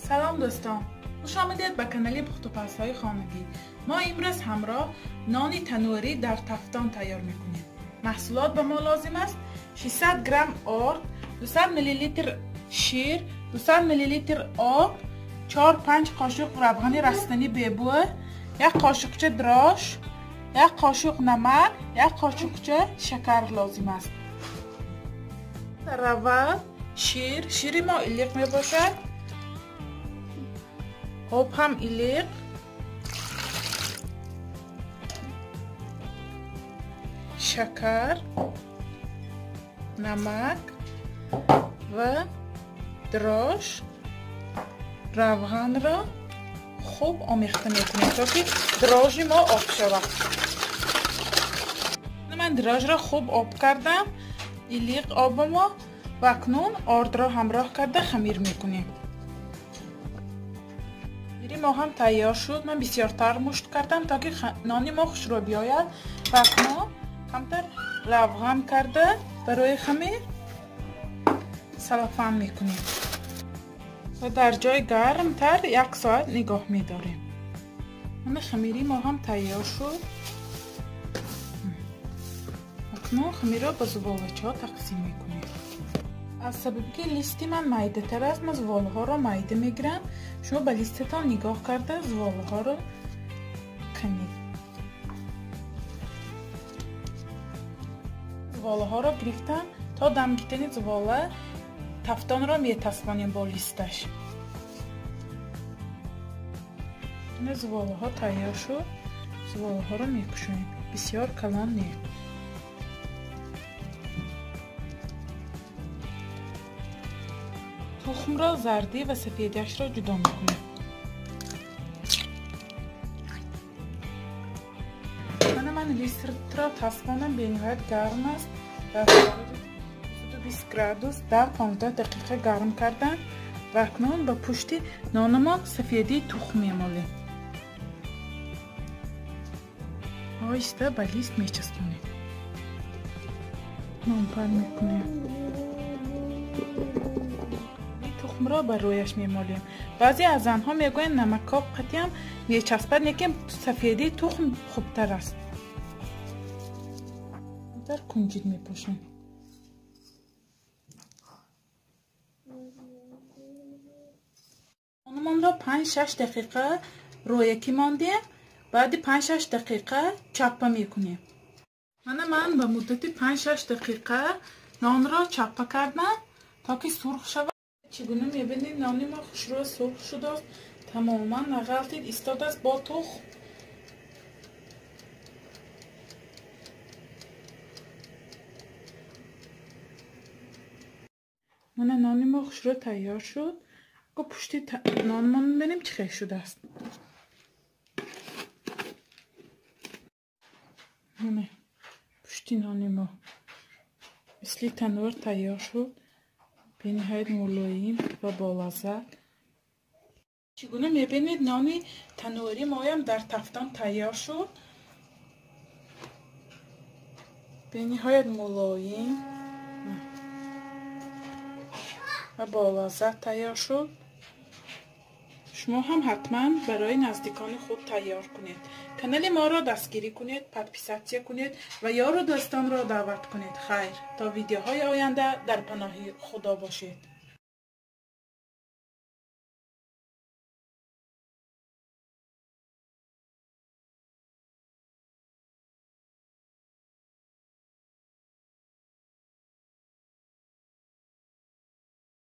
Салом дӯстон, хуш омадед ба канали пухтупазҳои хонагӣ. Мо имрӯз ҳамроҳ нони танӯрӣ дар тафтон тайёр мекунем. Маҳсулот ба мо лозим аст 600 грамм орд, 200 миллилитр шир, 200 миллилитр об, 4-5 қошуқ равғани растанӣ бебӯ, як қошуқча дрош, як қошуқ намак, як қошуқча шакар лозим аст. Равған, шир, шири мо илиқ мебошад. Об ҳам илиқ. Шакар, намак ва дрош. Равғанро хуб омехта мекунем, то ки дрожи мо об шавад. Ман дрожро хуб об кардам, илиқ оби мо, ва акнун ордро ҳамроҳ карда хамир мекунем. Хамири мо ҳам тайёр шуд. Ман бисёртар мушт кардам, то ки нони мо хушрӯ биёяд. Ва акнун камтар равған карда барои хамир салафан мекунем ва дар ҷои гармтар як соат нигоҳ медорем. Мана хамири мо ҳам тайёр шуд. Акнун хамирро ба зуволачаҳо тақсим мекунем. Аз сабаби ки листи ман майдатар аст, ман зуволаҳоро майда мегирам. Шумо ба листатон нигоҳ карда зуволаҳоро канед. Зуволаҳоро гирифтам, то дам гирифтани зувола тафтонро метаслонем бо листаш. Ина зуволаҳо тайёр шуд. Зуволаҳоро мекушоем. Бисёр калон не. Тухмро зардӣ ва сафедиашро ҷудо мекунем. Мана ман листро таслонам, бениҳоят гарм аст. Дар 120 градус 10-15 дақиқа гарм кардам ва акнун ба пушти нонамон сафедии тухм мемолем. Оҳиста ба лист мечаспонем. Нонпар мекунем. Тухмро ба рӯяш мемолем. Баъзе аз занҳо мегӯянд намакоб қатъиам мечаспад, лекин сафедии тухм хубтар аст. Дар кунҷид мепошем. Нонамонро 5-6 дақиқа рӯякӣ мондем. Баъди 5-6 дақиқа чаппа мекунем. Мана ман ба муддати 5-6 дақиқа нонро чаппа кардам, то ки сурх шавад. Чӣ гуна мебинед, нони мо хушрӯ сурх шудааст, тамоман нағалтид, истодааст бо тухм. Мана нони мо хушрӯ тайёр шуд. Го пушти нонмон бинем чӣ хел шудааст. Мана пушти нони мо мисли танӯр тайёр шуд. Бениҳоят мулоим ва болаззат. Чӣ гуна мебинед, нони танӯри моям дар тафтон тайёр шуд. Бениҳоят мулоим ва болаззат тайёр шуд. Шумо ҳам ҳатман барои наздикони худ тайёр кунед. Канали моро дастгирӣ кунед, подписатсия кунед ва ёру дӯстонро даъват кунед. Хайр, то видеоҳои оянда дар паноҳи Худо бошед.